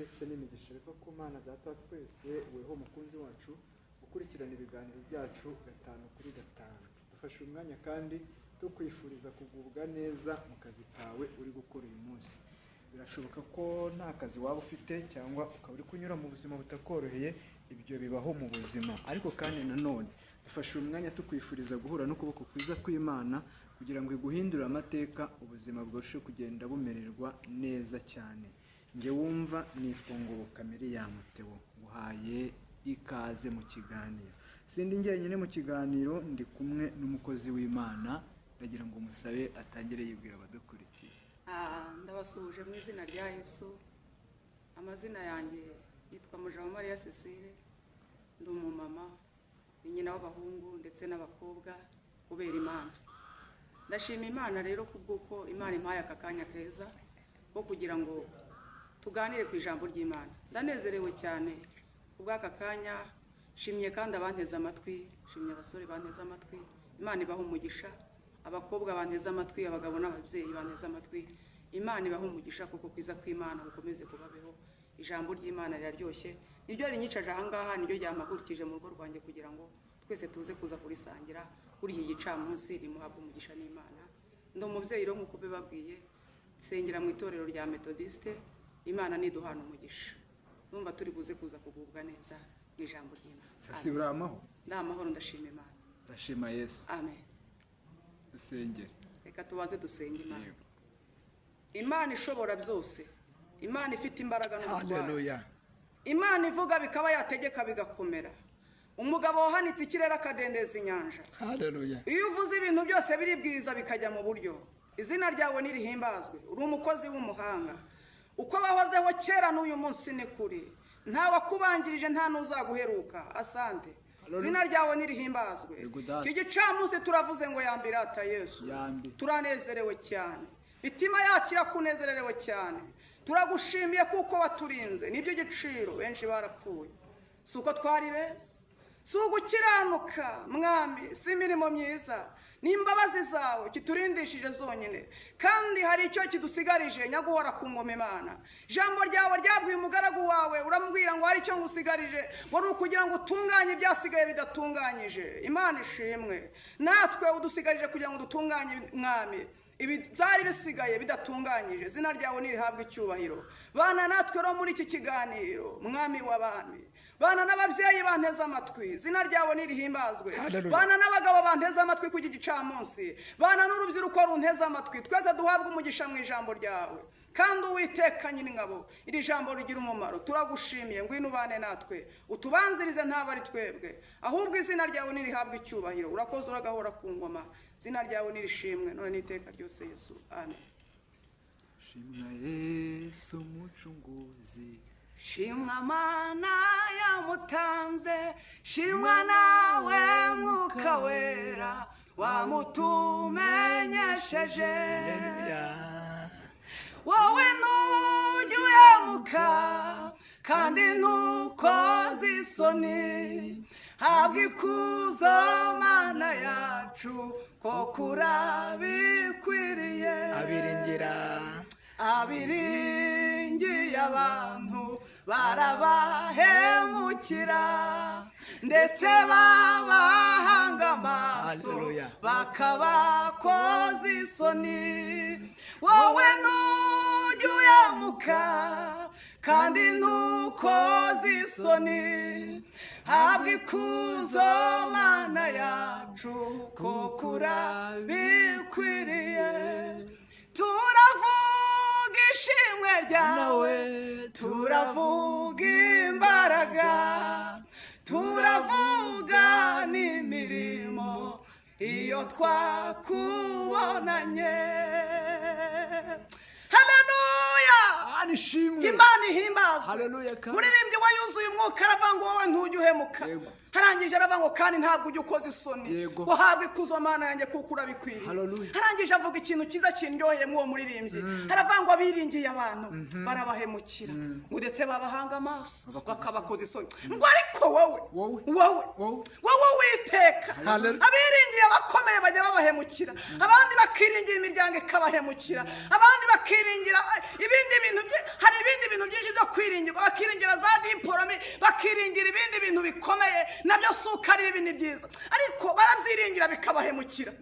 Ndetse n'imigisha biva ku Mana Data wa twese. Weho mukunzi wacu ukurikirana ibiganiro byacu gatanu kuri gatanu, dufashe umwanya kandi tukwifuriza kugubwa neza mu kazi kawe uri gukora uyu munsi. Birashoboka ko nta kazi waba ufite cyangwa ukaba uri kunyura mu buzima butakoroheye. Ibyo bibaho mu buzima, ariko kandi nanone dufashe umwanya tukwifuriza guhura n'ukuboko kwiza kw'Imana kugira ngo iguhindure amateka, ubuzima burusheho kugenda bumererwa neza cyane. Njye wumva nitwa Ngoboka Miriam Theo, nguhaye ikaze mu kiganiro. Sindi njyenyine mu kiganiro, ndi kumwe n'umukozi w'Imana. Ndagira ngo musabe atangire yibwira abadukurikiye. Ndabasuhuje mu izina rya Yesu. Amazina yanjye yitwa Mujawamariya Cecile, ndi umumama, ni nyina w'abahungu ndetse n'abakobwa kubera Imana. Ndashima Imana rero kubw'uko Imana impaye aka kanya keza ko kugira ngo tuganire ku ijambo ry'Imana. Ndanezerewe cyane kubw'aka kanya. Nshimye kandi abanteze amatwi, nshimye abasore banteze amatwi, Imana ibaha umugisha, abakobwa banteze amatwi, abagabo n'ababyeyi banteze amatwi, Imana ibaha umugisha kuko kwiza kw'Imana gukomeze kubabeho. Ijambo ry'Imana riraryoshye, niryo rinyicaje ahangaha, niryo ryampagurukije mu rugo rwanjye kugira ngo twese tuze kuza kurisangira kuri iki gicamunsi. Nimuhabwe umugisha n'Imana. Ndi umubyeyi rero nk'uko mbibabwiye, nsengera mu itorero rya Metodiste. Imana niduhana umugisha, numva turi buze kuza kugubwa neza mu ijambo ry'Imana. Sasi, uri amahoro? Ndi amahoro, ndashima Imana. Ndashima Yesu. Amen. Dusengere. Reka tubaze dusenge Imana. Yego. Imana ishobora byose, Imana ifite imbaraga n'ubutwari, Haleluya. Imana ivuga bikaba, yategeka bigakomera, umugabo wahanitse ikirere akadendeza inyanja. Haleluya. Iyo uvuze ibintu byose biribwiriza bikajya mu buryo. Izina ryawe nirihimbazwe. Uri umukozi w'umuhanga. Uko wahozeho kera n'uyu munsi ni kuri, nta wakubanjirije, nta n'uzaguheruka. Asante, izina ryawe nirihimbazwe. Yego, Data. Iki gicamunsi turavuze ngo yambirata Yesu. Yambi. Turanezerewe cyane, imitima yacu irakunezerewe cyane. Turagushimiye kuko waturinze, nibyo giciro. Benshi barapfuye. Si uko twari beza, si ugukiranuka Mwami, si imirimo myiza, ni imbabazi zawe kiturindishije zonyine. Kandi hari icyo kidusigarije, nyaguhora ku ngoma Imana. Ijambo ryawe ryabwiye umugaragu wawe, uramubwira ngo hari icyo ngusigarije, ngo ni ukugira ngo utunganye ibyasigaye bidatunganyije. Imana ishimwe. Natwe udusigarije kugira ngo dutunganye, Mwami, ibi byari bisigaye bidatunganyije. Izina ryawe nirihabwe icyubahiro. Bana natwe rero muri iki kiganiro, Mwami w'abami. Bana n'ababyeyi banteze amatwi, izina ryawe nirihimbazwe. Hallelujah. Bana n'abagabo banteze amatwi ku iki gicamunsi, bana n'urubyiruko runteze amatwi. Twese duhabwe umugisha mu ijambo ryawe. Kandi Uwiteka Nyiringabo, iri jambo rigira umumaro. Turagushimiye, ngwino ubane natwe, utubanzirize. Ntabwo ari twebwe, ahubwo izina ryawe nirihabwe icyubahiro. Urakoze, uragahora ku ngoma. Izina ryawe nirishimwe none n'iteka ryose, Yesu. Amen. Shimwa Yesu Mucunguzi. Shimwa Mana yamutanze, shimwa nawe Mwuka Wera wamutumenyesheje. Haleluya. Wowe ntujya uhemuka kandi ntukoze isoni. Habwa ikuzo Mana yacu, ko kurabikwiriye. Abiringira Abiringiye abantu barabahemukira, ndetse babahanga amaso Haleluya. bakabakoza isoni. Wowe ntujya uhemuka kandi ntukoze isoni. Habwa ikuzo Mana yacu, ko kurabikwiriye. Turavuga ishimwe ryawe, turavuga imbaraga, turavuga n'imirimo iyo twakubonanye. Haleluya! Mana ishimwe. Imana ihimbazwe. Haleluya kandi. Muririmbyi we yuzuye umwuka, aravuga ngo wowe ntujya uhemuka. Yego. Arangije aravuga ngo kandi ntabwo ujya ukoza isoni. Yego. Wahabwa ikuzo Mana yanjye, kuko urabikwiriye. Haleluya. Arangije avuga ikintu cyiza kindyoheye mw'uwo muririmbyi. Aravuga ngo abiringiye abantu barabahemukira, ngo ndetse babahanga amaso bakabakoza isoni, ngo ariko wowe, Wowe. wowe, Wowe. wowe Witeka, Haleluya. abiringiye abakomeye bajya babahemukira, abandi bakiringira imiryango ikabahemukira, abandi bakiringira ibindi bintu, hari ibindi bintu byinshi byo kwiringirwa. bakabyibagirwa, bakiringira za diporome, bakiringira ibindi bintu bikomeye. Nabyo si uko ari bibi, ni byiza, ariko barabyiringira bikabahemukira.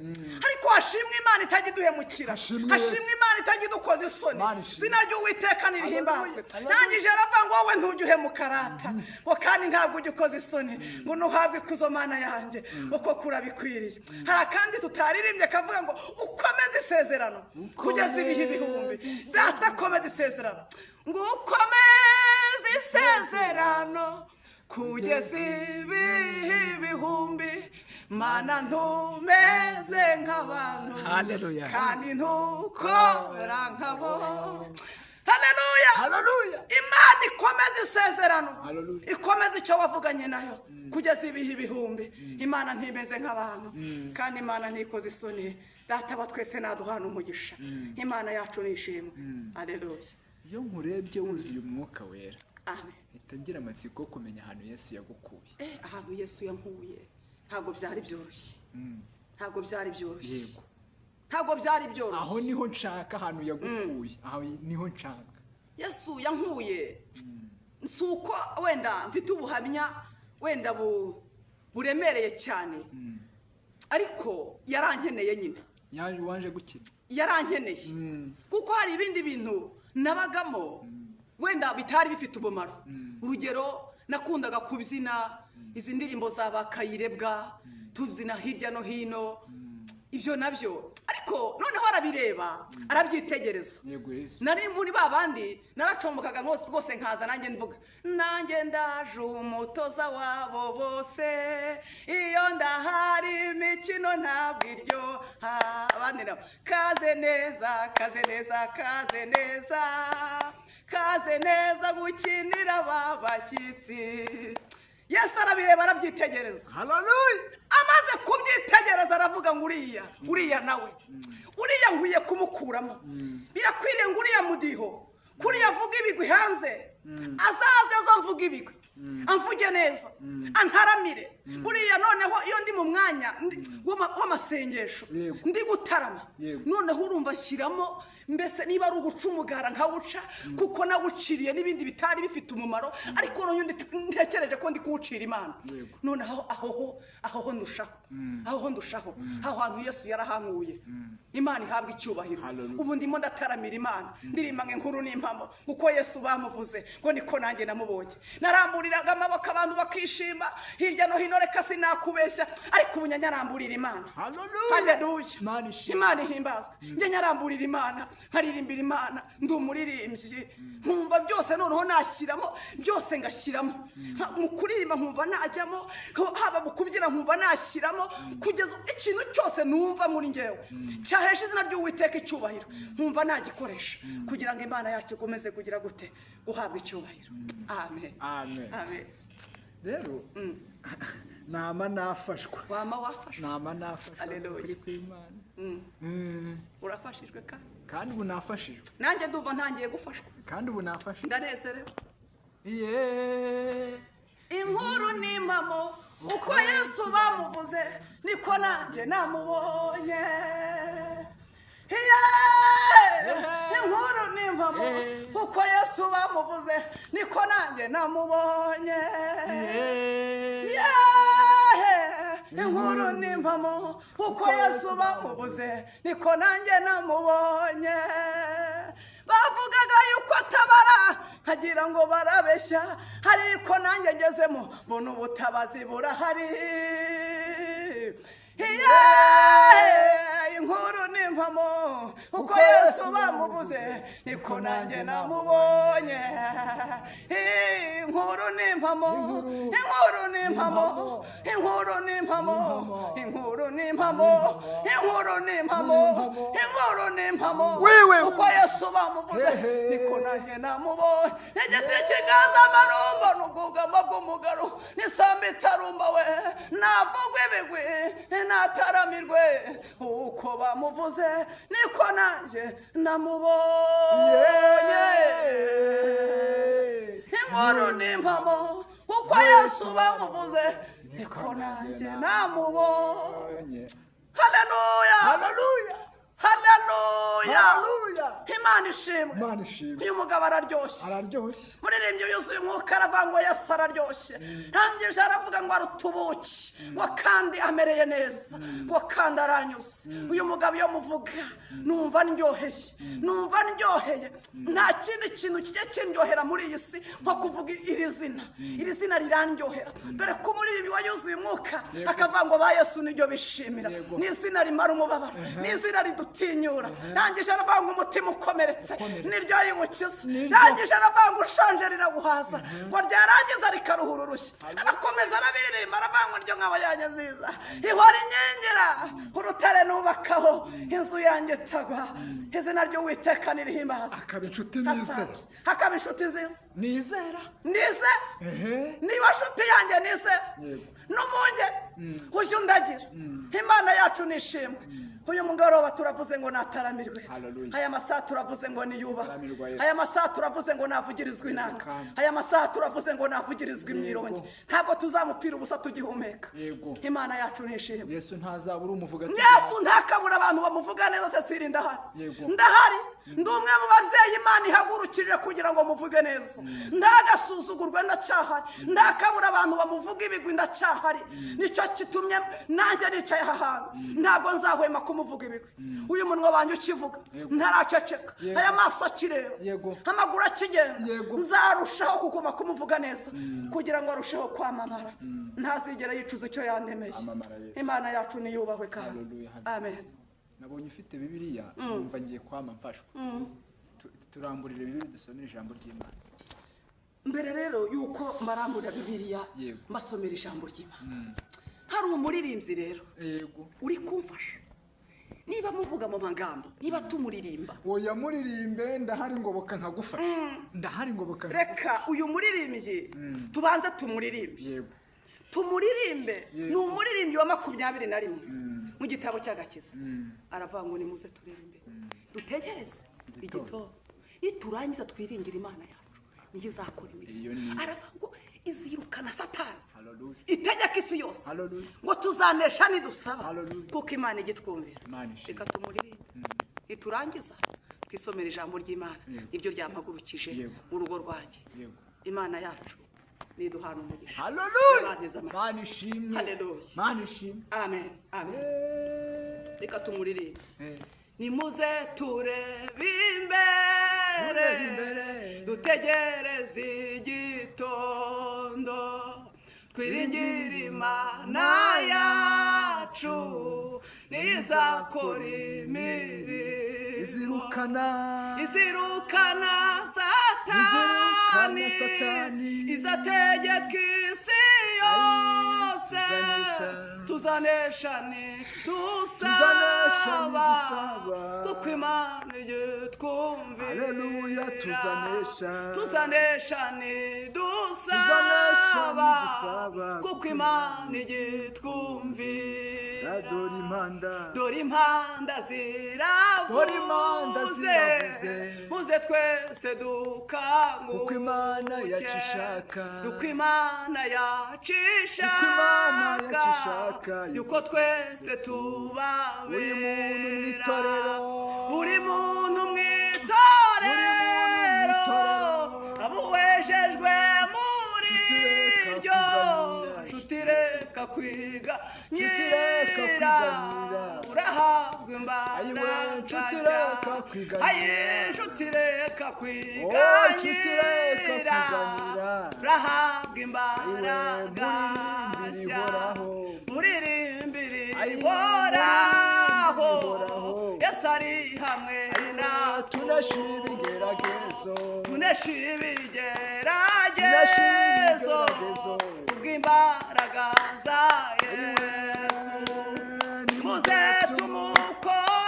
Ariko hashimwe Imana itajya iduhemukira. Hashimwe Hashimwe Yesu. Imana itajya idukoza isoni. Imana ishimwe. Izina ry'Uwiteka nirihimbazwe. Haleluya. Nangije aravuga ngo wowe ntujya uhemuka rata, ngo kandi ntabwo ujya ukoza isoni, ngo nuhabwe ikuzo Mana yanjye, ngo koko urabikwiriye. Hari akandi tutaririmbye kavuga ngo ukomeze isezerano kugeza ibihe ibihumbi. Data, komeza isezerano, ngo ukomeze isezerano kugeza ibihe ibihumbi. Mana, ntumeze nk'abantu Hallelujah. kandi ntukora nkabo. Haleluya. Haleluya. Imana ikomeza isezerano. Haleluya. Ikomeza icyo wavuganye nayo kugeza ibihe ibihumbi. Imana ntimeze nk'abantu, kandi Imana ntikoze isoni. Data wa twese naduhana umugisha. Imana yacu nishimwe. Haleluya. Iyo nkurebye wuzuye Umwuka Wera, Amen. mpita ngira amatsiko yo kumenya ahantu Yesu yagukuye. Ahantu Yesu yankuye ntabwo byari byoroshye, ntabwo byari byoroshye. Ntabwo byari byoroshye. Aho niho nshaka, ahantu yagukuye, aho niho nshaka. Yesu yankuye, si uko wenda mfite ubuhamya wenda buremereye cyane, ariko yarankeneye nyine. Yaje waje gukina. Yarankeneye kuko hari ibindi bintu nabagamo wenda bitari bifite umumaro. Urugero, nakundaga kubyina izi ndirimbo za ba Kayirebwa, tubyina hirya no hino, ibyo nabyo. Ariko noneho arabireba, arabyitegereza. Yego Yesu. Nari muri ba bandi naracombokaga rwose, nkaza nanjye mvuga, nanjye ndaje umutoza wabo bose, iyo ndahari imikino ntabwo iryoha. Abandi nabo kaze neza, kaze neza, kaze neza, kaze neza gukinira aba bashyitsi. Yesu arabireba, arabyitegereza. Haleluya. Amaze kubyitegereza aravuga ngo uriya, uriya nawe, uriya nkwiye kumukuramo. Birakwiriye ngo uriya mudiho kuriya avuga ibigwi hanze, azaze aza mvuga ibigwi, amvuge neza, antaramire. Buriya noneho iyo ndi mu mwanya w'amasengesho, ndi gutarama, noneho urumva nshyiramo, mbese niba ari uguca umugara nkawuca, kuko nawuciriye n'ibindi bitari bifite umumaro, ariko noneho ntekereje ko ndi kuwucira Imana. Noneho aho ho ndushaho, aho ho ndushaho. Aho hantu Yesu yarahankuye. Imana ihabwa icyubahiro. Hallelujah. Ubu ndimo ndataramira Imana, ndirimba ngo inkuru n'impamo, kuko Yesu bamuvuze ngo niko nanjye namubonye. Naramburiraga amaboko abantu bakishima hirya no hino, reka sinakubeshya, ariko ubu nyaramburira Imana. Hallelujah. Haleluya. Imana ishimwe. Imana ihimbazwe. Njye nyaramburira Imana, nkaririmbira Imana, ndi umuririmbyi, nkumva byose noneho nashyiramo byose, ngashyiramo. Mu kuririmba nkumva najyamo, haba mu kubyina nkumva nashyiramo, kugeza ikintu cyose numva muri ngewe cyahesha izina ry'Uwiteka icyubahiro, nkumva nagikoresha kugira ngo Imana yacu ikomeze kugira gute? Guhabwa icyubahiro. Amen. Amen. Amen. Rero nama nafashwa. Wama wafashwe. Nama nafashwa. Hallelujah. Kuri kw'Imana. Urafashijwe kandi. Kandi ubu nafashijwe. Nanjye ndumva ntangiye gufashwa. Kandi ubu nafashijwe. Ndanezerewe. Yeee. Inkuru ni impamo, uko Yesu bamuvuze niko nanjye namubonye. Yeee! Inkuru ni impamo, uko Yesu bamuvuze niko nanjye namubonye. Yeee! Inkuru ni impamo, uko Yesu bamuvuze niko nanjye namubonye. Bavugaga yuko atabara, nkagira ngo barabeshya, ariko nanjye ngezemo mbona ubutabazi burahari. Yeee! Inkuru ni impamo, uko Yesu bamuvuze niko nanjye namubonye. Inkuru ni impamo, inkuru ni impamo, inkuru ni impamo, inkuru ni impamo, inkuru ni impamo, inkuru ni impamo. Wewe. Uko Yesu bamuvuze Hehe. niko nanjye namubonye. Igiti cy'inganzamarumbo n'ubwugamo bw'umugaru n'isambu itarumba we, navugwa ibigwi, nataramirwe, uko bamuvuze niko nanjye namubonye. Inkuru ni impamo, uko Yesu bamuvuze niko nanjye namubonye. Haleluya. Haleluya. Haleluya. Haleluya. Haleluya. Imana ishimwe. Imana ishimwe. Uyu mugabo araryoshye. Araryoshye. Muririmbyi yuzuye umwuka aravuga ngo Yesu araryoshye. Ntangije aravuga ngo arutubuki, ngo kandi amereye neza, ngo kandi aranyuze. Uyu mugabo iyo muvuga numva ndyoheye, numva ndyoheye. Nta kindi kintu kijya kindyohera muri iyi si nko kuvuga iri zina. Iri zina rirandyohera. Dore ko umuririmbyi wa yuzuye umwuka akavuga ngo ba Yesu niryo bishimira. Yego. Ni izina rimara umubabaro, ni izina ridutinyura. Ntangije aravuga ngo umutima ukomeretse niryo riwukiza. Niryo. Ntangije aravuga ngo ushonje riraguhaza, ngo ryarangiza rikaruhura urushyi. Arakomeza arabiririmba, aravuga ngo ryo nkaba yanjye nziza ihora inkingira, urutare nubakaho inzu yanjye itagwa, izina ry'Uwiteka nirihimbaza. Akaba inshuti nizera. Hakaba inshuti nziza. Nizera. Nize. Ehe. Niba nshuti yanjye nize Yego. n'umwungeri ujya undagira. Imana yacu nishimwe. Uyu mugoroba turavuze ngo nataramirwe. Hallelujah. Aya masaha turavuze ngo niyubahwe. Taramirwa Yesu. Aya masaha turavuze ngo navugirizwe inanga. Kandi. Aya masaha turavuze ngo navugirizwe imyirongi. Ntabwo tuzamupfira ubusa tugihumeka. Yego. Imana yacu nishimwe. Yesu ntazabura umuvuga. Yesu ntakabura abantu bamuvuga neza. Cecile, ndahari. Yego. Ndahari, ndi umwe mu babyeyi Imana ihagurukije kugira ngo muvuge neza, ntagasuzugurwe. Ndacyahari, ntakabura abantu bamuvuga ibigwi. Ndacyahari, nicyo kitumye nanjye nicaye aha hantu. Ntabwo nzahwema kumuvuga ibigwi. Uyu munwa wanjye ukivuga, ntaraceceka. Yego. Aya maso akireba, Yego. amaguru akigenda, Yego. nzarushaho kuguma kumuvuga neza kugira ngo arusheho kwamamara, ntazigera yicuza icyo yandemeye. Amamara Yesu. Imana yacu niyubahwe kandi. Hallelujah, hallelujah. Amen. Nabonye ufite Bibiliya, numva ngiye kwama mfashwa. Turamburire Bibiliya, dusomere ijambo ry'Imana. Mbere rero yuko mbarambura Bibiliya, Yego. mbasomera ijambo ry'Imana, hari umuririmbyi rero Yego. uri kumfasha. Niba muvuga mu magambo, niba tumuririmba, Oya, muririmbe, ndahari ngoboka nkagufasha, ndahari ngoboka. Reka uyu muririmbyi tubanze tumuririmbe. Yego. Tumuririmbe. Yego. Ni umuririmbyi wa 21 mu gitabo cy'agakiza. Aravuga ngo nimuze turebe imbere, dutegereze Igitondo. igitondo, niturangiza twiringire Imana yacu, niyo izakora Iyo imirimo. ni- Aravuga ngo izirukana Satani, Hallelujah. itegeka isi yose, Hallelujah. ngo tuzanesha nidusaba, Hallelujah. kuko Imana igitwumvira. Imana ishimwe. Reka tumuririmbe, niturangiza twisomera ijambo ry'Imana. Yego. Niryo ryampagurukije Yego. mu rugo rwanjye. Yego. Imana yacu niduhana umugisha. Hallelujah. Yabaneze amahoro. Mana ishimwe. Hallelujah. Mana ishimwe. Amen, amen. Reka tumuririmbe. Eh. Nimuze turebe imbere, Turebe imbere. dutegereze igitondo, twiringire Imana yacu, nizakora imirimo. Izirukana. Izirukana Izirukana Satani, Satani. izategeka isi yose. Tuzanesha. Tuzanesha Tuzanesha nidusaba, nidusaba. kuko Imana igitwumvira. Haleluya, tuzanesha. Tuzanesha Tuzanesha nidusaba, nidusaba, kuko Imana igitwumvira. Dore impanda. Dore impanda Dore impanda ziravuze, ziravuze. muze twese dukanguke, Kuko Imana yacu ishaka. Kuko Imana yacu Kuko Imana ishaka, yacu ishaka, yuko twese tubabera. Buri muntu mu itorero. Buri muntu mu Buri muntu mu itorero, itorero. abuwejejwe muri Nshuti reka ryo, kuganyira. nshuti reka kwiga Nshuti reka nyira, kwiganyira. urahabwa imbaraga. Ayiwe, nshuti reka kwiganyira. Ayi, nshuti reka Oh, nshuti reka kwiganyira, kwiganyira. urahabwa imbaraga. Ayiwe, muririmbire ihoraho. Muririmbire Ayiwe, ihoraho. ihoraho. Yesu ari hamwe natwe. Tunesha ibigeragezo. Tunesha Tunesha ibigeragezo ibigeragezo. kubw'imbaraga za Yesu. Muze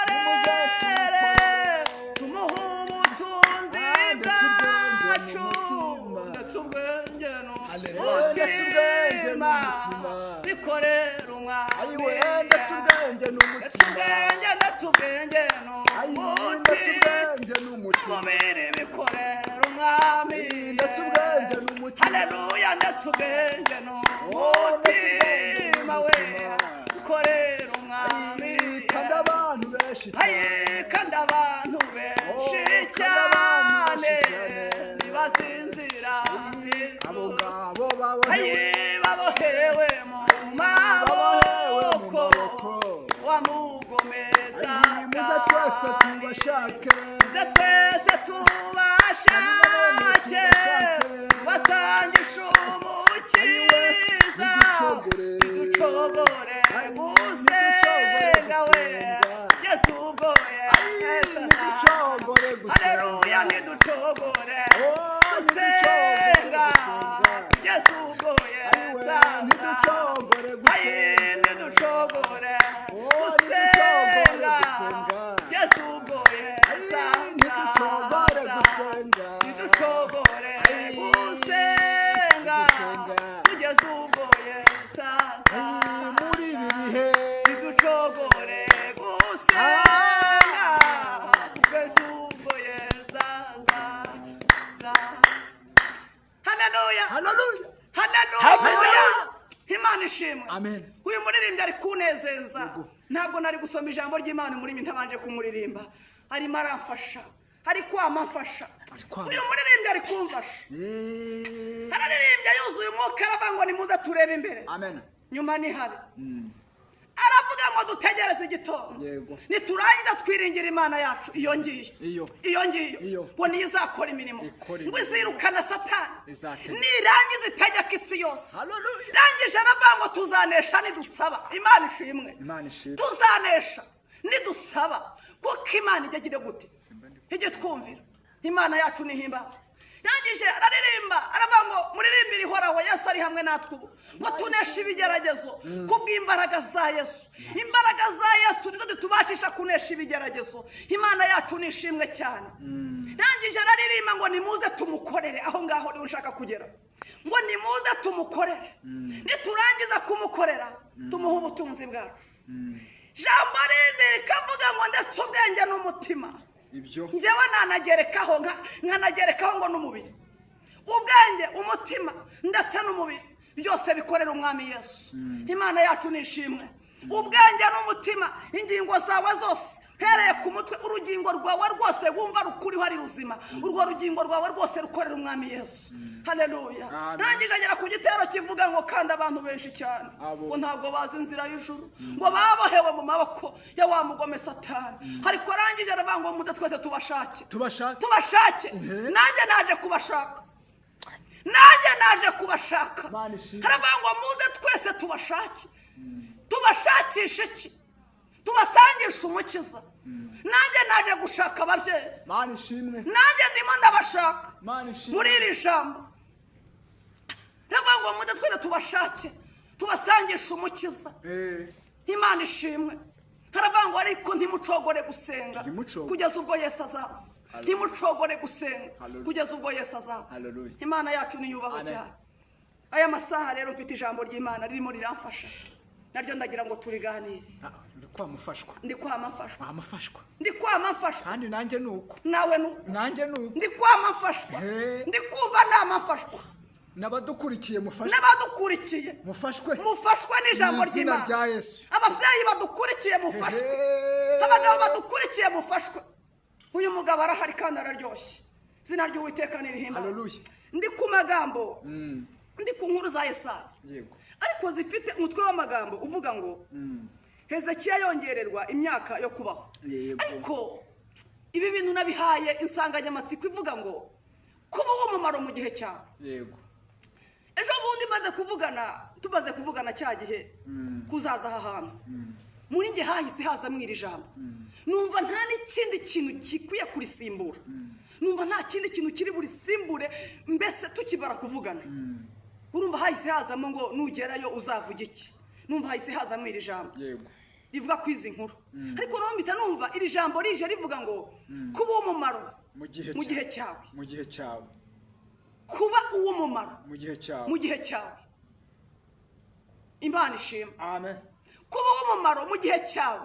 tumukorere, tumuhe ubutunzi Ndetse ubwenge bwacu, n'umutima. ndetse ubwenge Haleluya, ndetse ubwenge n'umutima, n'umutima. bikorera Umwami. Ayiwe, ndetse ubwenge Ndetse n'umutima. ubwenge, ndetse ubwenge Ayi, ndetse n'umutima, ubwenge n'umutima. mubiri bikorera Umwami. Ayi, ndetse ubwenge n'umutima. Haleluya, ndetse ubwenge Oh, ndetse ubwenge n'umutima we, n'umutima. bikorera Umwami. Ayi, kandi abantu benshi cyane. Ayi, kandi Abo ngabo babohewe. Aye, babohewe mu Babohewe mu maboko maboko. wa mugome Ayi, muze twese Satani. tubashake. Muze twese tubashake, basangisha umukiza. Niducogore. Niducogore Ayi, gusenga we. niducogore gusenga. Yesu ubwo Ayi, Yesu niducogore gusenga. Haleluya, niducogore Oh, niducogore gusenga. gusenga. Yesu ubwo Ayiwe, Yesu niducogore Ayi, gusenga. niducogore Oh, niducogore gusenga. gusenga. Yesu ubwo Yesu Ayi, niducogore gusenga. niducogore Ayi, gusenga. gusenga. Kugeza ubwo Yesu aza. Ayi, muri ibi bihe. Niducogore gusenga. Kugeza ubwo Yesu azaza. Haleluya. Haleluya. Haleluya. Imana ishimwe. Amen. Uyu muririmbyi ari kunezeza. Ntabwo nari gusoma ijambo ry'Imana muri mi ntabanje kumuririmba. Arimo aramfasha. Ari kwama amfasha. Ari kwama. Uyu muririmbyi ari kumfasha. Eh, Araririmbye yuzuye umwuka, aravuga ngo nimuze turebe imbere. Amen. Nyuma ni habi. Aravuga ngo dutegereze igitondo. Yego. Niturangiza twiringira Imana yacu iyo ngiyo. Iyo. Iyo ngiyo. Iyo. Ngo niyo izakora imirimo. Ikora Ngo imirimo. izirukana Satani. Izategeka. Nirangiza itegeka isi yose. Haleluya. Rangije aravuga ngo tuzanesha nidusaba. Imana ishimwe. Imana ishimwe. Tuzanesha nidusaba, kuko Imana ijya igira gute? Ijya itwumvira. Imana yacu nihimbazwe. Rangije araririmba aravuga ngo muririmbire ihoraho, Yesu ari hamwe natwe ubu, ngo tuneshe ibigeragezo kubw'imbaraga za Yesu. Imbaraga za Yesu nizo zitubashisha kunesha ibigeragezo. Imana yacu ni ishimwe cyane. Rangije araririmba ngo nimuze tumukorere. Aho ngaho niho nshaka kugera, ngo nimuze tumukorere, niturangiza kumukorera tumuhe ubutunzi bwacu. Jambo rindi rikavuga ngo ndetse ubwenge n'umutima. Ibyo. Njyewe nanagerekaho nkanagerekaho ngo n'umubiri. Ubwenge, umutima ndetse n'umubiri byose bikorera umwami Yesu. Imana yacu ni ishimwe. Ubwenge n'umutima, ingingo zawe zose, uhereye ku mutwe, urugingo rwawe rwose wumva rukuriho ari ruzima, urwo rugingo rwawe rwose rukorera umwami Yesu. Haleluya. Amen. Rangije agera ku gitero kivuga ngo kandi abantu benshi cyane Abo. ngo ntabwo bazi inzira y'ijuru, ngo babohewe mu maboko ya wa mugome Satani. Ariko arangije aravuga ngo muze twese tubashake. Tubashake. Tubashake. Ehe. Nanjye naje kubashaka, nanjye naje kubashaka. Imana ishimwe. Haravuga ngo muze twese tubashake. Tubashakishe iki? Tubasangishe umukiza. Nanjye naje gushaka ababyeyi. Imana ishimwe. Nanjye ndimo ndabashaka. Imana ishimwe. Muri iri jambo ndavuga ngo muze twese tubashake, tubasangishe umukiza. Eh, Imana ishimwe. Haravuga ngo ariko ntimucogore gusenga Ntimucogore. kugeza ubwo Yesu azaza. Ntimucogore gusenga Hallelujah. kugeza ubwo Yesu azaza. Hallelujah. Imana yacu niyubahwe Amen. cyane. Aya masaha rero mfite ijambo ry'Imana ririmo riramfasha, naryo ndagira ngo turiganire. Ah, uri kwamufashwa. Ndi kwama mfashwa. Wamufashwa. Ndi kwama mfashwa. Kandi nanjye ni uko. Nawe nu Nanjye ni uko. Ndi kwama mfashwa. He. Ndi kumva nama mfashwa. N'abadukurikiye mufashwe. N'abadukurikiye Mufashwe. mufashwe n'ijambo Mu izina ry'Imana. rya Yesu. Ababyeyi badukurikiye mufashwe. Ehe. Abagabo badukurikiye mufashwe. Uyu mugabo arahari kandi araryoshye. Izina ry'Uwiteka nirihimbazwe. Haleluya. Ndi ku magambo, ndi ku nkuru za Yesaya. Yego. Ariko zifite umutwe w'amagambo uvuga ngo Hezekiya yongererwa imyaka yo kubaho. Yego. Ariko ibi bintu nabihaye insanganyamatsiko ivuga ngo kuba uw'umumaro mu gihe cyawe. Yego. Ejo bundi maze kuvugana, tumaze kuvugana cya gihe kuzaza aha hantu, muri njye hahise hazamo iri jambo, numva nta n'ikindi kintu gikwiye kurisimbura, numva nta kindi kintu kiri burisimbure. Mbese tukibara kuvugana, urumva hahise hazamo ngo nugerayo uzavuga iki? Numva hahise hazamo iri jambo Yego. rivuga ku izi nkuru. Ariko noneho mpita numva iri jambo rije rivuga ngo kuba uw'umumaro Mu gihe mu gihe cyawe. Mu gihe cyawe. Kuba uw'umumaro Mu gihe cyawe. mu gihe cyawe. Imana ishimwe. Amen. Kuba uw'umumaro mu gihe cyawe.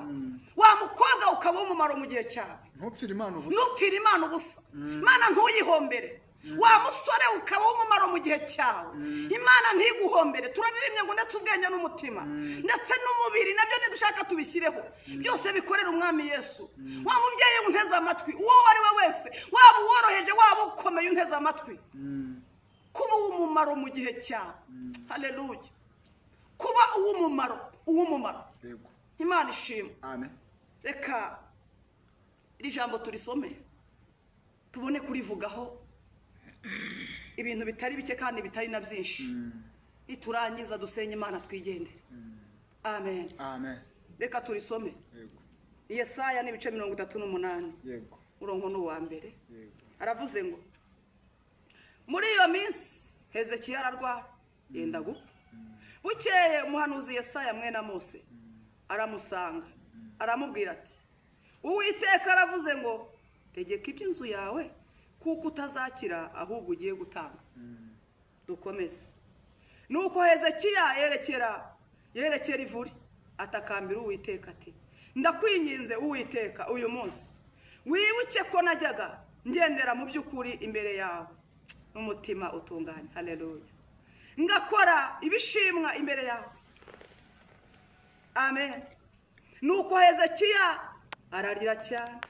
Wa mukobwa, ukaba uw'umumaro mu gihe cyawe. Ntupfire Imana ubusa. Ntupfire Imana ubusa, Imana ntuyihombere. Wa musore, ukaba w'umumaro mu gihe cyawe, Imana ntiguhombere. Turaririmye ngo ndetse ubwenge n'umutima ndetse n'umubiri nabyo nidushaka tubishyireho, byose bikorera umwami Yesu. Wa mubyeyi unteze amatwi, uwo ari we wese, waba uworoheje, waba ukomeye, unteze amatwi, kuba uw'umumaro. uw'umumaro mu gihe cyawe. Haleluya! Kuba uw'umumaro, uw'umumaro. Imana ishimwe. Amen. Reka iri jambo turisome, tubone kurivugaho ibintu bitari bike kandi bitari na byinshi. Niturangiza dusenye Imana, twigendere. Amen. Amen. Reka turisome. Yesaya n'ibice 38, umurongo ni uwa mbere. Aravuze ngo: "Muri iyo minsi Hezekiya ararwara, yenda gupfa. Bukeye umuhanuzi Yesaya mwene Mose aramusanga, aramubwira ati: 'Uwiteka aravuze ngo: Tegeka iby'inzu yawe, kuko utazakira, ahubwo ugiye gutanga.'" Dukomeze. "Nuko Hezekiya yerekera ivuri, atakambira Uwiteka ati: 'Ndakwinginze, Uwiteka, uyu munsi wibuke ko najyaga ngendera mu by'ukuri imbere yawe n'umutima utunganye, haleluya, ngakora ibishimwa imbere yawe.' Amen. Nuko Hezekiya ararira cyane."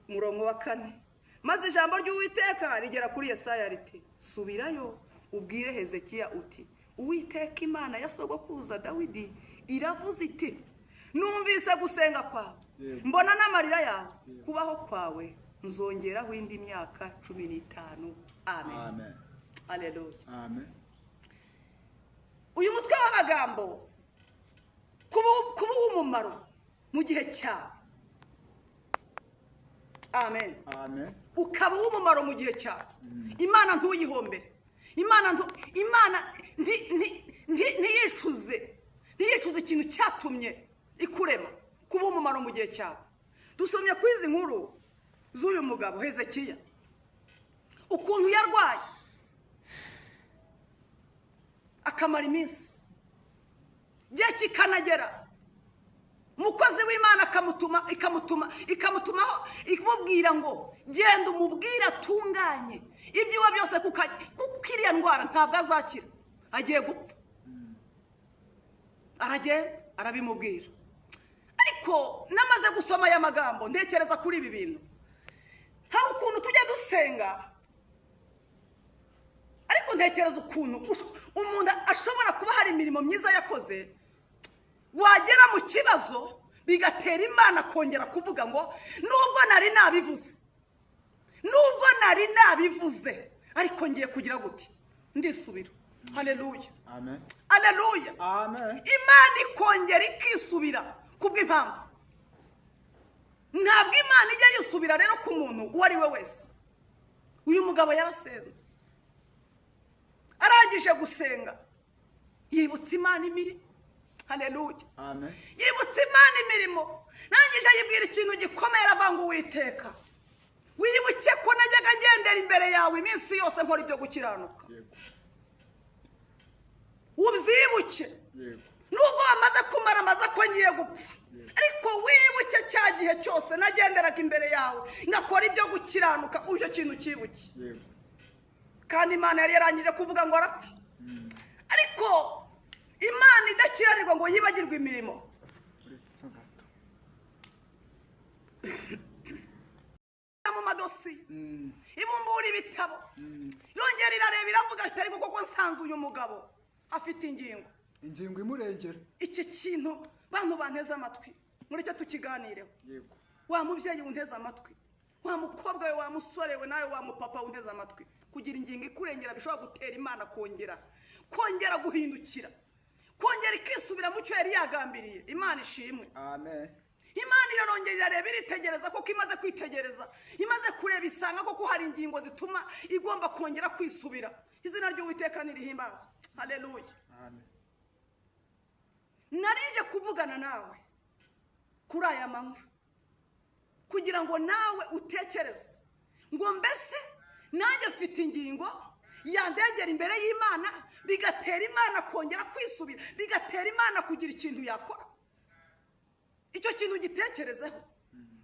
Umurongo wa kane: "Maze ijambo ry'Uwiteka rigera kuri Yesaya riti: 'Subirayo ubwire Hezekiya uti: Uwiteka Imana ya sogokuruza Dawidi iravuze iti: Numvise gusenga kwawe, mbona n'amarira yawe. Kubaho kwawe nzongeraho indi myaka 15.' Amen." Amen. Aleluya. Amen. Uyu mutwe w'amagambo, kuba uw'umumaro mu gihe cyawe. Amen. Amen. Ukaba uw'umumaro mu gihe cyawe, Imana ntuyihombere, Imana ntiyicuze ikintu cyatumye ikurema. Kuba umumaro mu gihe cyawe. Dusomye kuri izi nkuru z'uyu mugabo Hezekiya, ukuntu yarwaye akamara iminsi, igihe kikanagera umukozi w'Imana akamutuma, ikamutumaho imubwira ngo: "Genda umubwire atunganye ibyiwe byose, kuko iriya ndwara ntabwo azakira, agiye gupfa." Aragenda arabimubwira. Ariko namaze gusoma aya magambo, ntekereza kuri ibi bintu. Hari ukuntu tujya dusenga, ariko ntekereza ukuntu umuntu ashobora kuba hari imirimo myiza yakoze, wagera mu kibazo bigatera Imana kongera kuvuga ngo: "Nubwo nari nabivuze, nubwo nari nabivuze, ariko ngiye kugira gute? Ndisubira." Haleluya. Amen. Haleluya. Amen. Imana ikongera ikisubira kubw'impamvu. Ntabwo Imana ijya yisubira rero ku muntu uwo ari we wese. Uyu mugabo yarasenze, arangije gusenga yibutsa Imana imirimo. Haleluya. Amen. Yibutsa Imana imirimo, nangije ayibwira ikintu gikomeye, aravuga ngo: "Uwiteka, wibuke ko najyaga ngendera imbere yawe iminsi yose nkora ibyo gukiranuka." Ubyibuke. Nubwo wamaze kumara amaze ko ngiye gupfa, ariko wibuke cya gihe cyose nagenderaga imbere yawe ngakora ibyo gukiranuka. Icyo kintu cyibuke. Kandi Imana yari yarangije kuvuga ngo arapfa, ariko Imana idakiranirwa ngo yibagirwe imirimo. Uretse gato. Mu madosiye ibumbura ibitabo, yongera irareba, iravuga ati: "Ariko koko nsanze uyu mugabo afite ingingo." Ingingo imurengera. Iki kintu, bantu banteze amatwi, mureke tukiganireho. Wa mubyeyi unteze amatwi, wa mukobwa we, wa musore we, nawe wa mupapa unteze amatwi, kugira ingingo ikurengera bishobora gutera Imana kongera guhindukira, kongera ikisubira mu cyo yari yagambiriye. Imana ishimwe. Amen. Imana irarongera irareba, iritegereza koko. Imaze kwitegereza, imaze kureba, isanga koko hari ingingo zituma igomba kongera kwisubira. Izina ry'Uwiteka nirihimbazwe. Haleluya. Amen. Narije kuvugana nawe kuri aya manywa kugira ngo nawe utekereze ngo: "Mbese nanjye mfite ingingo yandengera imbere y'Imana, bigatera Imana kongera kwisubira, bigatera Imana kugira ikintu yakora?" Icyo kintu gitekerezeho.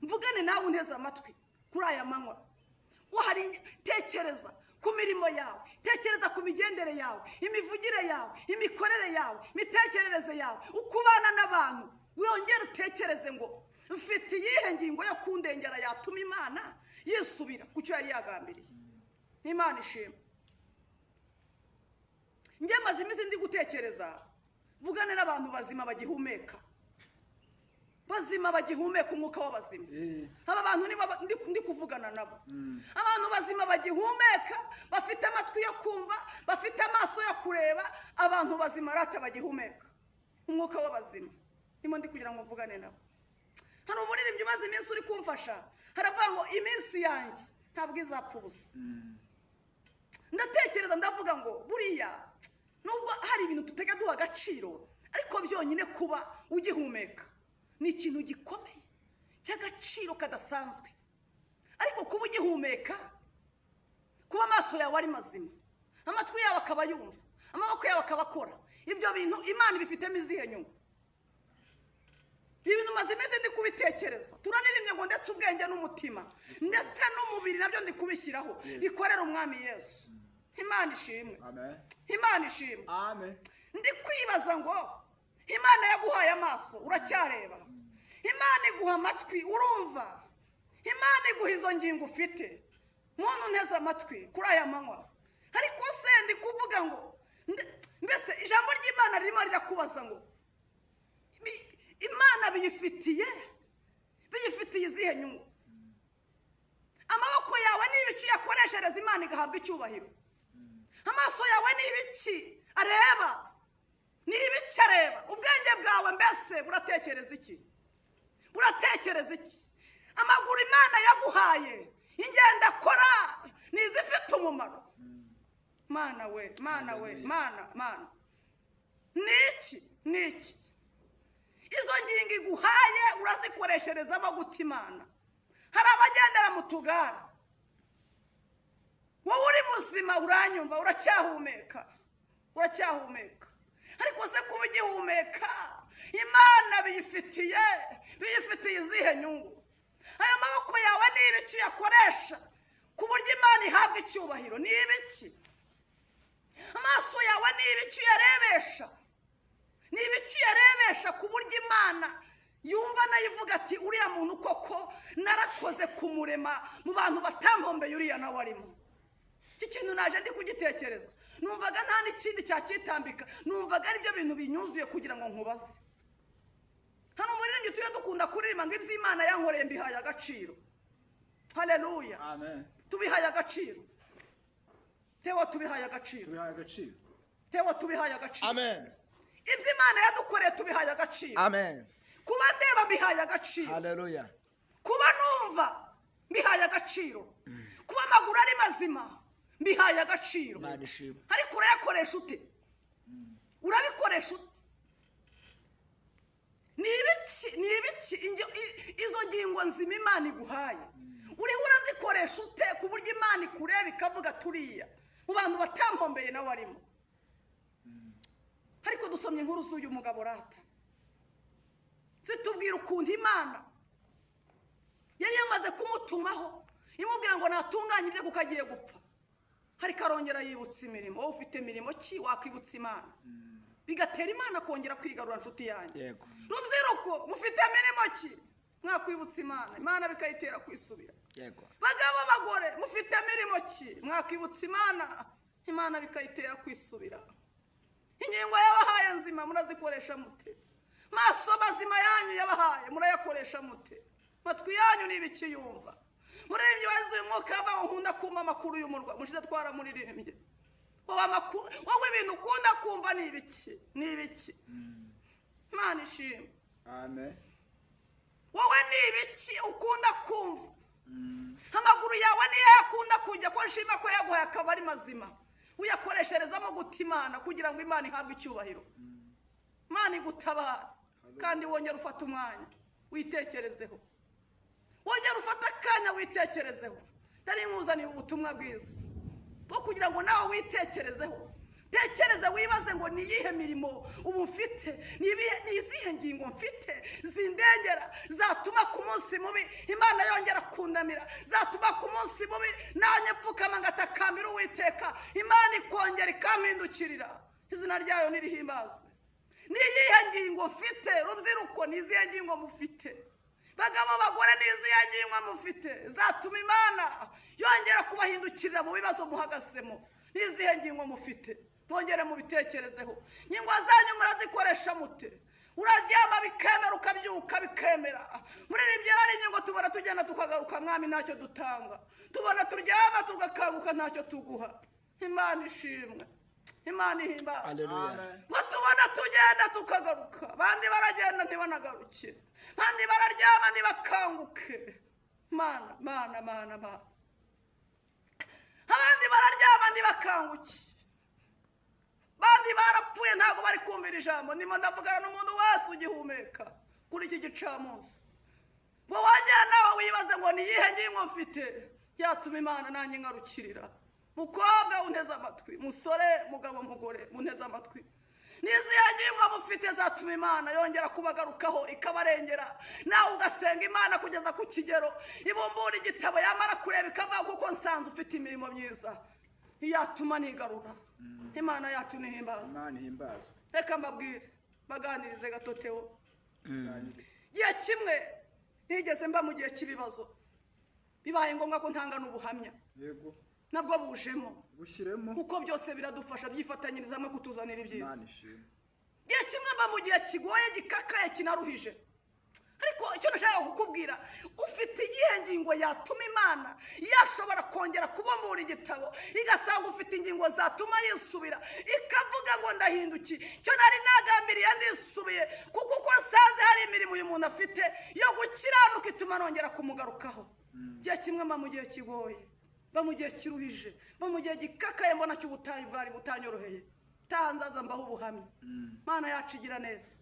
Mvugane nawe unteze amatwi kuri aya manywa. Uhari, tekereza ku mirimo yawe, tekereza ku migendere yawe, imivugire yawe, imikorere yawe, imitekerereze yawe, uko ubana n'abantu. Wongere utekereze ngo: "Mfite iyihe ngingo yo kundengera yatuma Imana yisubira ku cyo yari yagambiriye?" Imana ishimwe. Njye maze iminsi ndi gutekereza, vugane n'abantu bazima bagihumeka, bazima bagihumeka umwuka w'abazima. Aba bantu nibo ndi kuvugana nabo, abantu bazima bagihumeka, bafite amatwi yo kumva, bafite amaso yo kureba, abantu bazima rata bagihumeka umwuka w'abazima, ndimo ndi kugira ngo mvugane nabo. Hano umuririmbyi umaze iminsi uri kumfasha haravuga ngo iminsi yanjye ntabwo izapfa ubusa. Ndatekereza, ndavuga ngo buriya nubwo hari ibintu tutega duha agaciro, ariko byonyine kuba ugihumeka ni ikintu gikomeye cy'agaciro kadasanzwe. Ariko kuba ugihumeka, kuba amaso yawe ari mazima, amatwi yawe akaba yumva, amaboko yawe akaba akora, ibyo bintu Imana ibifitemo izihe nyungu? Ibintu maze iminsi ndi kubitekereza. Turanirimye ngo ndetse ubwenge n'umutima ndetse n'umubiri nabyo ndi kubishyiraho bikorera Umwami Yesu. Imana ishimwe. Amen. Imana ishimwe. Amen. Ndi kwibaza ngo Imana yaguhaye amaso uracyareba, Imana iguha amatwi urumva, Imana iguha izo ngingo ufite, muntu nteze amatwi kuri aya manywa. Ariko se ndi kuvuga ngo mbese ijambo ry'Imana ririmo rirakubaza ngo Imana biyifitiye izihe nyungu? Amaboko yawe ni ibiki uyakoreshereza Imana igahabwa icyubahiro? Amaso yawe ni ibiki areba? Ni ibiki areba? Ubwenge bwawe mbese buratekereza iki? Buratekereza iki? Amaguru Imana yaguhaye, ingendo akora ni izifite umumaro? Mana we, Mana we, Mana, Mana, ni iki? Ni iki? Izo ngingo iguhaye urazikoresherezamo guta Imana? Hari abagendera mu tugare, wowe uri muzima uranyumva, uracyahumeka, uracyahumeka. Ariko se kuba ugihumeka Imana biyifitiye izihe nyungu? Aya maboko yawe ni ibiki uyakoresha ku buryo Imana ihabwa icyubahiro? Ni ibiki? Amaso yawe ni ibiki uyarebesha? Ni ibiki uyarebesha ku buryo Imana yumva nayo ivuga ati uriya muntu koko narakoze kumurema mu bantu batampombeye, uriya nawe arimo? Iki kintu naje ndi kugitekereza, numvaga nta n'ikindi cyacyitambika, numvaga aribyo bintu binyuzuye kugira ngo nkubaze. Hano umuririmbyi tujya dukunda kuririmba ngo iby'Imana yankoreye mbihaye agaciro. Haleluya. Amen. Tubihaye agaciro. Tewo tubihaye agaciro. Tubihaye agaciro. Tewo tubihaye agaciro. Amen. Iby'Imana yadukoreye tubihaye agaciro. Amen. Kuba ndeba mbihaye agaciro. Haleluya. Kuba numva mbihaye agaciro. Kuba amaguru ari mazima mbihaye agaciro. Imana ishimwe. Ariko urayakoresha ute? Urabikoresha ute? Ni ibiki? Ni ibiki izo ngingo nzima Imana iguhaye uriho urazikoresha ute ku buryo Imana ikureba ikavuga turiya mu bantu batampombeye nawe arimo? Ariko dusomye inkuru z'uyu mugabo rata, zitubwira ukuntu Imana yari yamaze kumutumaho imubwira ngo natunganye ibye kuko agiye gupfa. Ariko arongera yibutsa imirimo. Wowe ufite imirimo ki wakwibutsa Imana? Bigatera Imana kongera kwigarura, nshuti yanjye. Yego. Rubyiruko mufite imirimo ki mwakwibutsa Imana? Imana bikayitera kwisubira. Yego. Bagabo, bagore mufite imirimo ki mwakwibutsa Imana? Imana bikayitera kwisubira. Ingingo yabahaye nzima murazikoresha mute? Maso mazima yanyu yabahaye murayakoresha mute? Matwi yanyu ni ibiki yumva? Muririmbyi wazuye umwuka w'abantu nkunda kumva amakuru y'umurwa mushize twaramuririmbye. Wowe amakuru, wowe ibintu ukunda kumva ni ibiki? Ni ibiki? Imana ishimwe. Amen. Wowe ni ibiki ukunda kumva? Amaguru yawe niyo yakunda kujya, ko nshima ko yaguhaye akaba ari mazima, uyakoresherezamo guta Imana kugira ngo Imana ihabwe icyubahiro. Imana igutabara, kandi wongere ufate umwanya witekerezeho, wongere ufate akanya witekerezeho. Ndari nkuzaniye ubutumwa bwiza bwo kugira ngo nawe witekerezeho. Tekereza wibaze ngo ni iyihe mirimo ubu mfite, ni izihe ngingo mfite zindengera zatuma ku munsi mubi Imana yongera kundamira, zatuma ku munsi mubi nanjye mfukama ngatakambira Uwiteka, Imana ikongera ikampindukirira, izina ryayo nirihimbazwe. Ni iyihe ngingo mfite rubyiruko? Ni izihe ngingo mufite bagabo, bagore? Ni izihe ngingo mufite zatuma Imana yongera kubahindukirira mu bibazo muhagazemo? Ni izihe ngingo mufite? Mwongere mubitekerezeho. Ingingo zanyu murazikoresha mute? Uraryama bikemera, ukabyuka bikemera. Muririmbyi yararimbye ngo tubona tugenda tukagaruka, mwami ntacyo dutanga. Tubona turyama tugakanguka ntacyo tuguha. Imana ishimwe, Imana ihimbazwe. Haleluya. Ngo tubona tugenda tukagaruka, abandi baragenda ntibanagaruke, abandi bararyama ntibakanguke. Mana, mana, mana, mana. Abandi bararyama ntibakanguke, abandi barapfuye ntabwo bari kumvira ijambo. Ndimo ndavugana n'umuntu wese ugihumeka kuri iki gicamunsi. Ngo wongere nawe wibaze ngo ni iyihe ngingo mfite yatuma Imana nanjye ngarukirira. Mukobwa unteze amatwi, musore, mugabo, mugore munteze amatwi, n'izihe ngingo mufite zatuma Imana yongera kubagarukaho ikabarengera? Nawe ugasenga Imana kugeza ku kigero ibumbura igitabo, yamara kureba ikavuga kuko nsanze ufite imirimo myiza yatuma nigarura. Imana yacu nihimbazwe. Imana ihimbazwe. Reka mbabwire, baganirize gato Theo. Igihe kimwe nigeze mba mu gihe cy'ibibazo, bibaye ngombwa ko ntanga n'ubuhamya. Yego. Nabwo bujemo, bushyiremo, kuko byose biradufasha, byifatanyiriza hamwe kutuzanira ibyiza. Imana ishimwe. Igihe kimwe mba mu gihe kigoye, gikakaye, kinaruhije. Ariko icyo nashaka kukubwira, ufite iyihe ngingo yatuma Imana yashobora kongera kubumbura igitabo, igasanga ufite ingingo zatuma yisubira, ikavuga ngo ndahindukiye, icyo nari nagambiriye ndisubiye, kuko uko nsanze hari imirimo uyu muntu afite yo gukiranuka ituma nongera kumugarukaho. Igihe kimwe mba mu gihe kigoye, mba mu gihe kiruhije, mba mu gihe gikakaye, mbona cy'ubutayu bwari butanyoroheye. Taha nzaza mbaho ubuhamya. Imana yacu igira neza,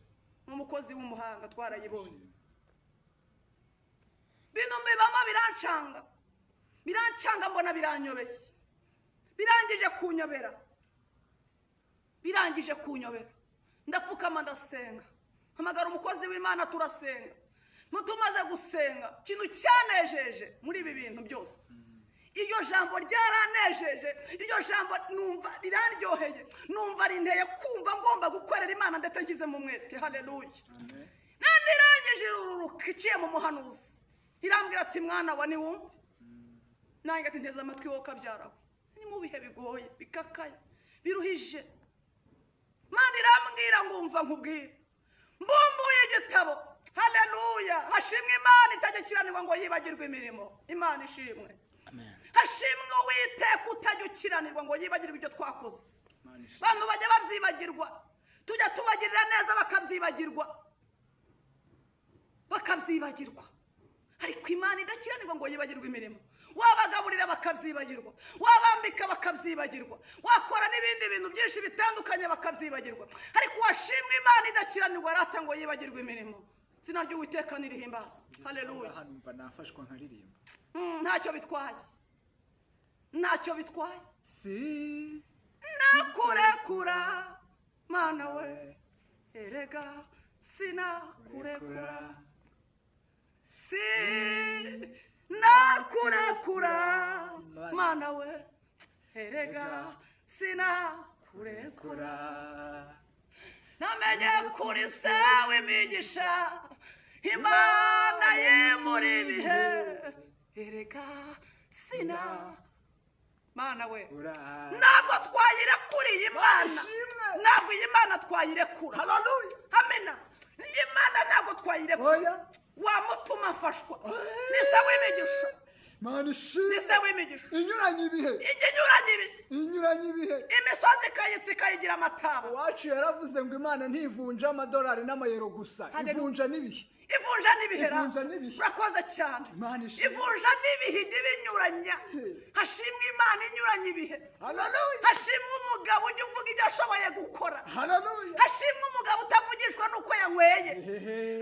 ni umukozi w'umuhanga, twarayibonye. Bino mbibamo birancanga, birancanga, mbona biranyobeye, birangije kunyobera, birangije kunyobera. Ndapfukama ndasenga, mpamagara umukozi w'Imana turasenga. Mutumaze gusenga, ikintu cyanejeje muri ibi bintu byose, iryo jambo ryaranejeje, iryo jambo numva riraryoheye, numva rinteye kumva ngomba gukorera Imana ndetse nshyize mu mwete. Haleluya. Nirangije irururuka iciye mu muhanuzi, irambwira ati mwana wa niwumve. Nanjye ati nteze amatwi wowe kabyarawe. Ni mu bihe bigoye, bikakaye, biruhije. Mana irambwira ngo umva nkubwire, mbumbuye igitabo. Haleluya. Hashimwe Imana itagikiranirwa ngo yibagirwe imirimo. Imana ishimwe. Amen. Hashimwe Uwiteka utajya ukiranirwa ngo yibagirwe ibyo twakoze. Bantu bajya babyibagirwa, tujya tubagirira neza bakabyibagirwa, bakabyibagirwa. Ariko Imana idakiranirwa ngo yibagirwe imirimo. Wabagaburira bakabyibagirwa, wabambika bakabyibagirwa, wakora n'ibindi bintu byinshi bitandukanye bakabyibagirwa. Ariko washimwe Imana idakiranirwa rata ngo yibagirwe imirimo. Izina ry'Uwiteka nirihimbazwe. Haleluya. Hano mva nafashwa nkaririmba. Ntacyo bitwaye, ntacyo bitwaye. Si nakurekura Mana we, erega sinakurekura, si nakurekura Mana we, erega sinakurekura. Namenye kuri se w'imigisha, Imana ye muri ibihe, erega sina Mana we. Ntabwo twayirekura iyi Mana, ntabwo iyi Mana twayirekura. Haleluya. Amina. Iyi Mana ntabwo twayirekura. Wamutuma afashwa ni se w'imigisha. Imana ishimwe. Ni se w'imigisha. Inyuranye ibihe, inyuranye ibihe, inyuranye ibihe. Imisozi ikayitsa ikayigira amataba. Iwacu yaravuze ngo Imana ntivunja amadolari n'amayero gusa, ivunja n'ibihe. Ivunja n'ibihe. Ivunja n'ibihe. Urakoze cyane. Imana ishimwe. Ivunja n'ibihe ijya ibinyuranya. Hashimwe Imana inyuranye ibihe. Haleluya. Hashimwe umugabo ujya uvuga ibyo ashoboye gukora. Haleluya. Hashimwe umugabo utavugishwa n'uko yanyweye.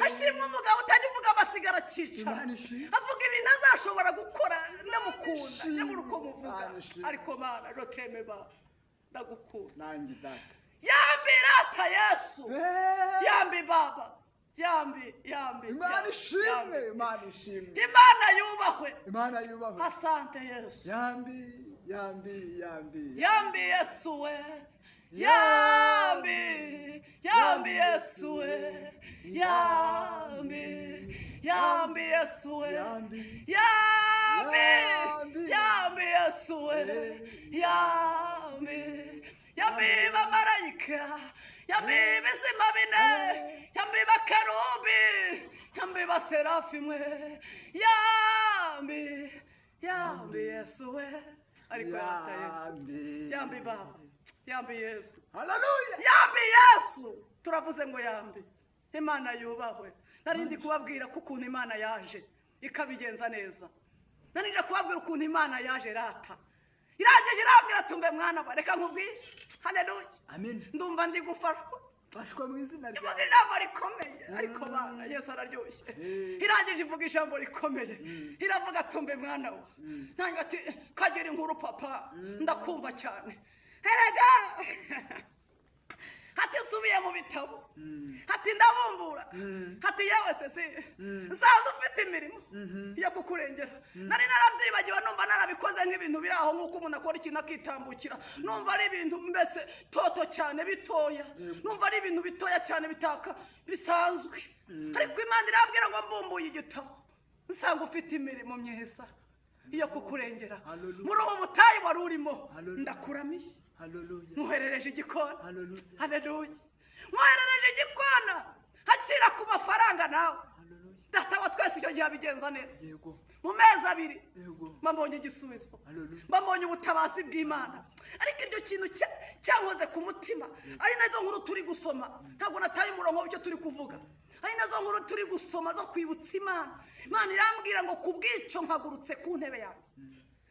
Hashimwe umugabo utajya uvuga amasigara akicara, avuga ibintu azashobora gukora. Ndamukunda, nyamara uko muvuga ariko Mana roteme ba ndagukunda. Nanjye data. Yambi rata Yesu. Yambi baba. Yambi, yambi. Imana ishimwe, Imana ishimwe. Imana yubahwe. Imana yubahwe. Asante Yesu. Yambi, yambi, yambi. Yambi Yesu we. Yambi, yambi Yesu we. Yambi, yambi Yesu we. Yambi, yambi, yambi Yesu we. Yambi, yambi. Yambi bamarayika, yambi ibizima bine, yambi bakerubi, yambi baserafimu, yambi, yambi Yesu we. Ariko yata Yesu. Yambi. Yambi Baba, yambi Yesu. Haleluya. Yambi Yesu. Turavuze ngo yambi. Imana yubahwe. Nari ndi kubabwira ko ukuntu Imana yaje ikabigenza neza. Nari ndi kubabwira ukuntu Imana yaje rata. Irangije irambwira tumbe mwana wa reka nkubwire. Haleluya. Amen. Ndumva ndi gufashwa. Fashwa mu izina rya Ivuga ijambo rikomeye ariko bana Yesu araryoshye. Irangije ivuga ijambo rikomeye. Iravuga tumbe mwana wa. Nanjye ati kagira inkuru papa ndakumva cyane. Erega hati nsubiye mu bitabo, hati ndabumbura, hati yewe sesi nsaza ufite imirimo yo kukurengera. Nari narabyibagiwe numva narabikoze nk'ibintu biri aho, nk'uko umuntu akora ikintu akitambukira, numva ari ibintu mbese toto cyane bitoya, numva ari ibintu bitoya cyane bitaka bisanzwe. Ariko Imana irambwira ngo mbumbuye igitabo nsanga ufite imirimo myiza yo kukurengera. Hallelujah. Muri ubu butayu wari urimo Hallelujah. ndakuramiye. Haleluya. Nkoherereje igikona. Haleluya. Haleluya. Nkoherereje igikona hakira ku mafaranga nawe. Haleluya. Data wa twese icyo gihe abigenza neza. Yego. Mu mezi abiri Yego. mbabonye igisubizo, Haleluya. mbabonye ubutabazi bw'Imana. Ariko iryo kintu cyankoze ku mutima, ari nazo nkuru turi gusoma. Ntabwo nataye umurongo w'icyo turi kuvuga, ari nazo nkuru turi gusoma zo kwibutsa Imana. Imana irambwira ngo kubw'icyo mpagurutse ku ntebe yanjye.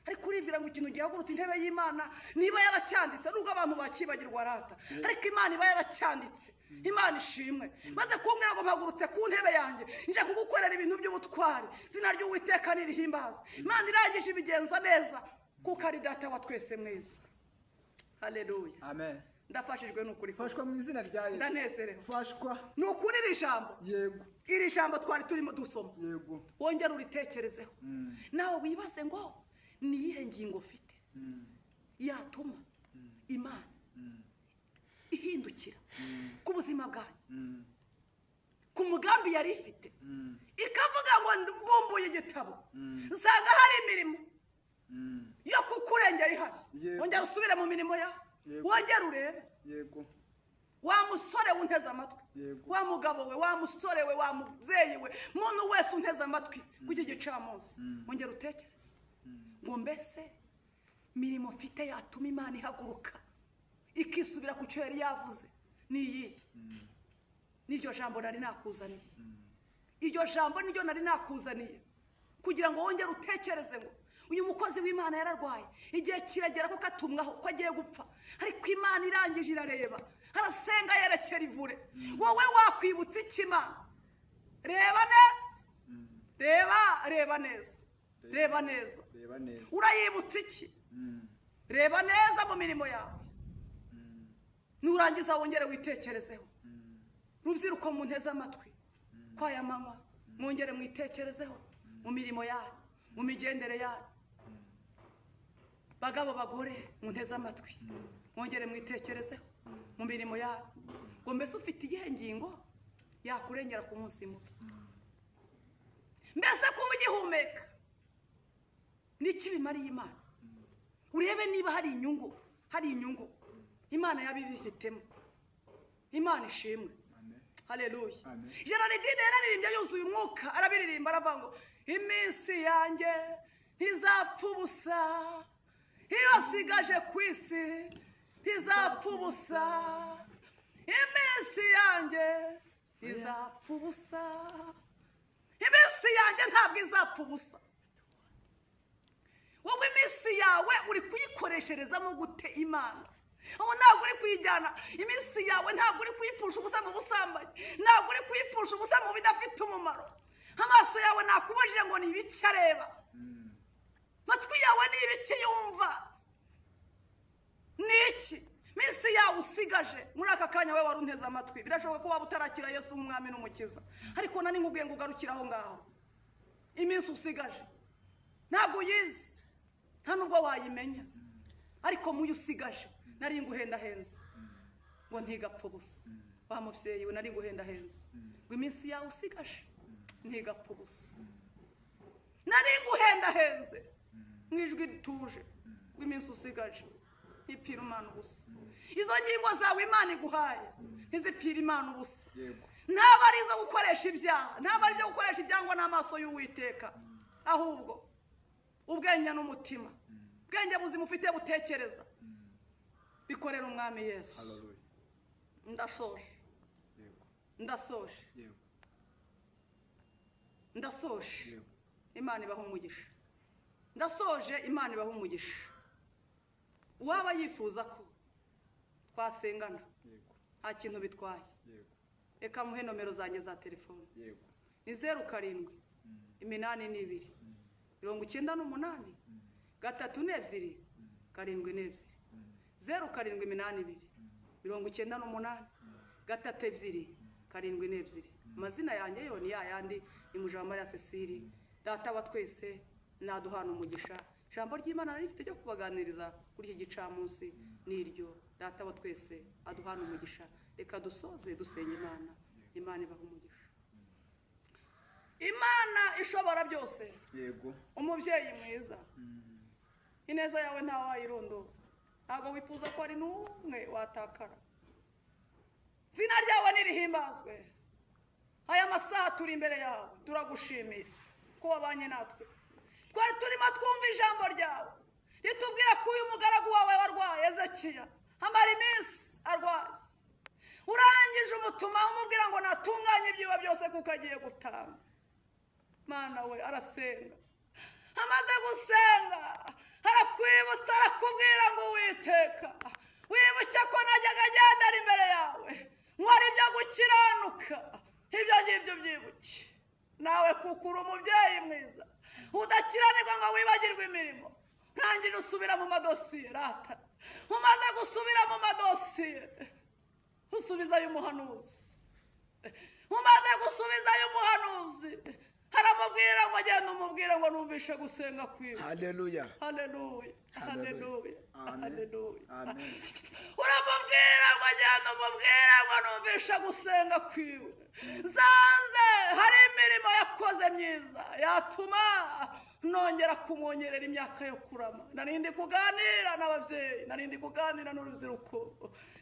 Ariko uribwira ngo ikintu gihagurutse intebe y'Imana niba yaracyanditse, nubwo abantu bakibagirwa rata, ariko Imana iba yaracyanditse. Imana ishimwe. Maze kumbwira ngo mpagurutse ku ntebe yanjye nje kugukorera ibintu by'ubutwari, izina ry'Uwiteka nirihimbazwe. Imana irangije ibigenza neza kuko ari data wa twese mwiza. Haleluya. Amen. Ndafashijwe n'ukuri. Fashwa mu izina rya Yesu. Ndanezerewe. Fashwa. Ni ukuri iri jambo. Yego. Iri jambo twari turimo dusoma. Yego. Wongera uritekerezeho. Nawe wibaze ngo ni iyihe ngingo ufite yatuma Imana ihindukira ku buzima bwanjye, ku mugambi yari ifite, ikavuga ngo mbumbuye igitabo nsanga hari imirimo yo kukurengera ihari. Yego. Wongera usubire mu mirimo yawe. Yego. Wongera urebe. Yego. Wa musore unteze amatwi, Yego. wa mugabo we, wa musore we, wa mubyeyi we, muntu wese unteze amatwi ku iki gicamunsi, wongera utekereze ngo mbese mirimo mfite yatuma Imana ihaguruka ikisubira ku cyo yari yavuze ni iyihe? N'iryo jambo nari nakuzaniye, iryo jambo niryo nari nakuzaniye kugira ngo wongere utekereze ngo uyu mukozi w'Imana yararwaye, igihe kiragera ko katumwaho ko agiye gupfa, ariko Imana irangije irareba, arasenga yerekera ivure. Wowe wakwibutsa iki Imana? Reba neza, reba, reba neza, reba neza. Reba neza. Urayibutsa iki? Reba neza mu mirimo yawe. Nurangiza wongere witekerezeho. Rubyiruko munteze amatwi kwaya manywa, mwongere mwitekerezeho mu mirimo yanyu, mu migendere yanyu. Bagabo bagore munteze amatwi, mwongere mwitekerezeho mu mirimo yanyu. Ngo mbese ufite iyihe ngingo yakurengera ku munsi mubi? Mbese kuba ugihumeka niki bimariye Imana? Urebe niba hari inyungu, hari inyungu Imana yaba ibifitemo. Imana ishimwe. Amen. Haleluya. Amen. Gerardine yararirimbye yuzuye umwuka, arabiririmba aravuga ngo iminsi yanjye ntizapfa ubusa, iyo nsigaje ku isi ntizapfa ubusa, iminsi yanjye ntizapfa ubusa, iminsi yanjye ntabwo izapfa ubusa. Wowe iminsi yawe uri kuyikoresherezamo gute Imana? Ubu ntabwo uri kuyijyana, iminsi yawe ntabwo uri kuyipfusha ubusa mu busambanyi, ntabwo uri kuyipfusha ubusa mu bidafite umumaro. Amaso yawe nakubajije ngo ni ibiki areba, amatwi yawe ni ibiki yumva, ni iki? Iminsi yawe usigaje muri aka kanya, we wari unteze amatwi, birashoboka ko waba utarakira Yesu nk'umwami n'umukiza, ariko nani nkubwiye ngo ugarukire aho ngaho. Iminsi usigaje ntabwo uyizi, nta nubwo wayimenya, ariko muyo usigaje nari nguhendahenze ngo ntigapfa ubusa. Wa mubyeyi we, nari nguhendahenze ngo iminsi yawe usigaje ntigapfa ubusa. Nari nguhendahenze mu ijwi rituje ngo iminsi usigaje ntipfira umwana ubusa. Izo ngingo zawe Imana iguhaye ntizipfire Imana ubusa. Yego. Ntabwo ari izo gukoresha ibyaha, ntabwo ari ibyo gukoresha ibyangwa n'amaso y'Uwiteka, ahubwo ubwenge n'umutima, ubwenge buzima ufite butekereza, bikorera Umwami Yesu. Haleluya. Ndasoje. Yego. Ndasoje. Yego. Ndasoje. Yego. Imana ibaha umugisha. Ndasoje. Imana ibaha umugisha. Uwaba yifuza ko twasengana, Yego. nta kintu bitwaye. Yego. Reka muhe nomero zanjye za telefone. Yego. Ni 07 82 98 32 72. 07 82 98 32 72. Amazina yanjye yo ni ya yandi, ni Mujawamariya Cecile. Data wa twese naduhana umugisha. Ijambo ry'Imana nari rifite ryo kubaganiriza kuri iki gicamunsi n'iryo. Data wa twese aduhana umugisha. Reka dusoze dusenga Imana. Imana ibaha umugisha. Imana ishobora byose. Yego. Umubyeyi mwiza, ineza yawe ntawe wayirondora, ntabwo wifuza ko ari n'umwe watakara. Izina ryawe nirihimbazwe. Aya masaha turi imbere yawe, turagushimiye ko wabanye natwe. Twari turimo twumva ijambo ryawe ritubwira ko uyu mugaragu wawe warwaye Ezekiya amara iminsi arwaye, urangije umutuma umubwira ngo natunganye ibyiwe byose kuko agiye gutanga. Mana we, arasenga. Amaze gusenga arakwibutsa, arakubwira ngo Uwiteka, wibuke ko najyaga agendera imbere yawe nkora ibyo gukiranuka, ibyo ngibyo byibuke nawe, kuko uri umubyeyi mwiza udakiranirwa ngo wibagirwe imirimo. Ntangire usubira mu madosiye rata. Umaze gusubira mu madosiye, usubizayo umuhanuzi. Umaze gusubizayo umuhanuzi, aramubwira ngo agenda umubwire ngo numvishe gusenga kwiwe. Haleluya. Haleluya. Haleluya. Amen. Haleluya. Amen. Uramubwira ngo agenda umubwire ngo numvishe gusenga kwiwe. Zanze hari imirimo yakoze myiza yatuma nongera kumwongerera imyaka yo kurama. Narindi kuganira n'ababyeyi, narindi kuganira n'urubyiruko,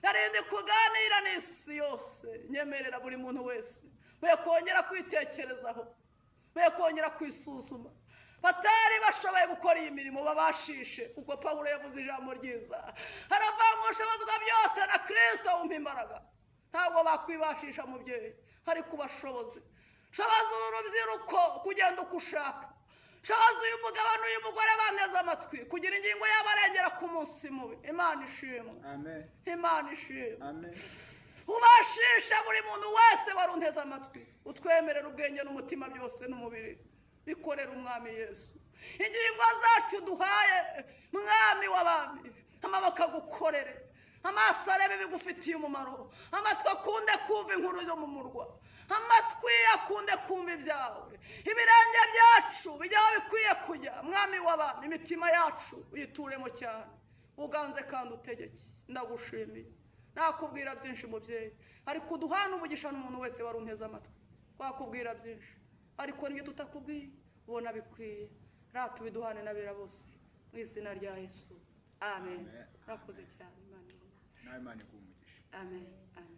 narindi kuganira n'isi yose. Nyemerera buri muntu wese mwe kongera kwitekerezaho, mwe kongera kwisuzuma. Batari bashoboye gukora iyi mirimo babashishe, kuko Pawulo yavuze ijambo ryiza, aravuga ngo ushobozwa byose na Kristo wumpa imbaraga. Ntabwo bakwibashisha mubyeyi, ariko ubashoboze. Shoboza uru rubyiruko kugenda uko ushaka. Shoboza uyu mugabo n'uyu mugore banteze amatwi kugira ingingo y'abarengera ku munsi mubi. Imana ishimwe. Amen. Imana ishimwe. Amen. Ubashisha buri muntu wese wari unteze amatwi, utwemerera ubwenge n'umutima byose n'umubiri bikorera Umwami Yesu. Ingingo zacu duhaye Mwami w'abami, amaboko agukorere, amaso arebe bigufitiye umumaro, amatwi akunde kumva inkuru zo mu murwa, amatwi akunde kumva ibyawe, ibirenge byacu bijya aho bikwiye kujya. Mwami w'abami, imitima yacu uyituremo cyane, uganze kandi utegeke. Ndagushimiye. Nakubwira byinshi mubyeyi, ariko uduhana umugisha n'umuntu wese wari unteze amatwi. Twakubwira byinshi, ariko nibyo tutakubwiye ubona bikwiye. Rata ubiduhane n'abera bose mu izina rya Yesu. Amen. Amen. Murakoze cyane. Imana ibahe. Nawe Imana iguhe umugisha. Amen. Amen.